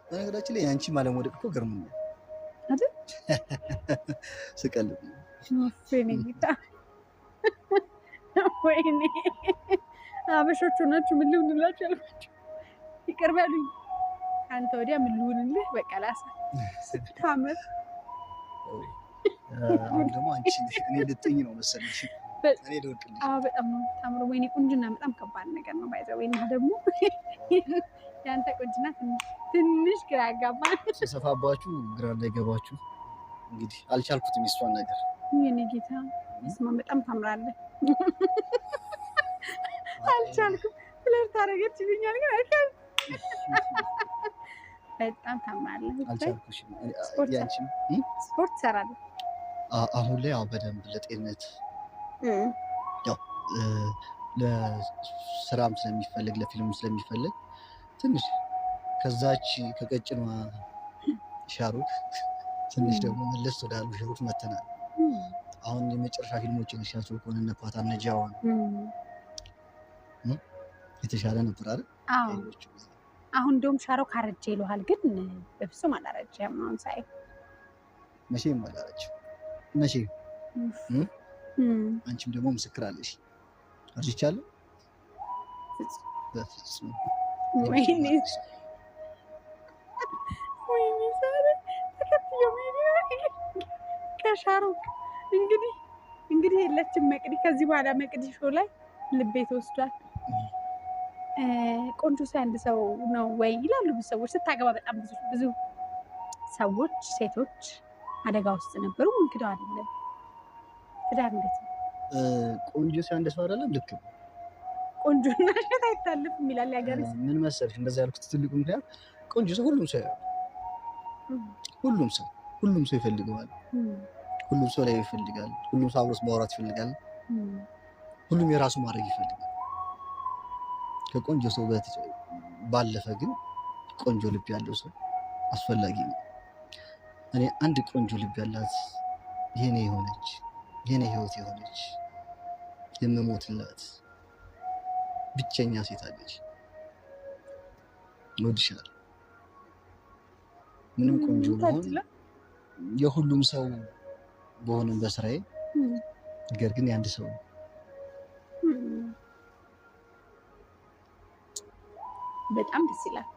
በነገራችን ላይ የአንቺ አለመውደቅ እኮ ገርሞኛል። አይደል? ስቀልድ ነው። ወይኔ ጌታ፣ ወይኔ አበሾች ሆናችሁ ምን ልሁንላችሁ ያልኳችሁ ይቅር በሉኝ። ከአንተ ወዲያ ምን ልሁንልህ? በቃ ላሳ ስታምር። አሁን ደግሞ አንቺ እኔ ልጥኝ ነው መሰለሽ። እኔ ልወድቅልሽ። አዎ በጣም ነው የምታምረው። ወይኔ ቁንጅና በጣም ከባድ ነገር ነው። By the way እና ደግሞ የአንተ ቁንጅና ትንሽ ግራ ያጋባል። ስሰፋባችሁ ግራ እንዳይገባችሁ እንግዲህ አልቻልኩትም የእሷን ነገር። የኔ ጌታ ስማ፣ በጣም ታምራለህ። አልቻልኩም። Flirt አደረገች ይሉኛል ግን አልቻልኩም። በጣም ታምራለህ። አልቻልኩሽም። ስፖርት ያንቺም ስፖርት ትሰራለህ? አሁን ላይ ያው በደንብ ለጤንነት፣ ያው ለስራም ስለሚፈልግ ለፊልም ስለሚፈልግ ትንሽ ከዛች ከቀጭኗ ሻሩክ ትንሽ ደግሞ መለስ ወዳሉ ሻሩክ መተናል። አሁን የመጨረሻ ፊልሞችን ሻቸው ከሆነ እነ ፓታ እነ ጃዋን የተሻለ ነበር አይደል? አዎ። ከሌሎቹ ጊዜ። አሁን እንደውም ሻሩክ አረጀ ይለዋል፣ ግን በፍጹም አላረጀም። አሁን ሳይ መቼም አላረችም። መቼም። አንቺም ደግሞ ምስክር አለሽ። አርጅቻለሁ? በፍጹም። ወይኔ ወይኔ፣ ዛሬ ተከትየው መሄድ ከሻሩክ እንግዲህ የለችም መቅዲ። ከዚህ በኋላ መቅዲ show ላይ ልቤ ተወስዷል። ቆንጆ ሰው አንድ ሰው ነው ወይ ይላሉ ብዙ ሰዎች። ስታገባ በጣም ብዙ ብዙ ሰዎች ሴቶች አደጋ ውስጥ ነበሩ። እንክደው አይደለም። ትዳር እንዴት ነው? ቆንጆ ሰው አንድ ሰው አይደለም። ልክ ነው። ቆንጆና እሸት አይታለፍም ይላል የሀገሬ ሰው። ምን መሰለሽ፣ እንደዛ ያልኩት ትልቁ ምክንያት ቆንጆ ሰው ሁሉም ሰው ያየዋል። ሁሉም ሰው ይፈልገዋል። ሁሉም ሰው ላይ ይፈልጋል። ሁሉም ሰው አብሮት ማውራት ይፈልጋል። ሁሉም የራሱ ማድረግ ይፈልጋል። ከቆንጆ ሰው ባለፈ ግን ቆንጆ ልብ ያለው ሰው አስፈላጊ ነው። እኔ አንድ ቆንጆ ልብ ያላት የኔ የሆነች፣ የኔ ህይወት የሆነች፣ የምሞትላት ብቸኛ ሴት አለች። እወድሻለሁ። ምንም ቆንጆ መሆን ታድላ። የሁሉም ሰው በሆንም በስራዬ ነገር ግን የአንድ ሰው ነው። በጣም ደስ ይላል።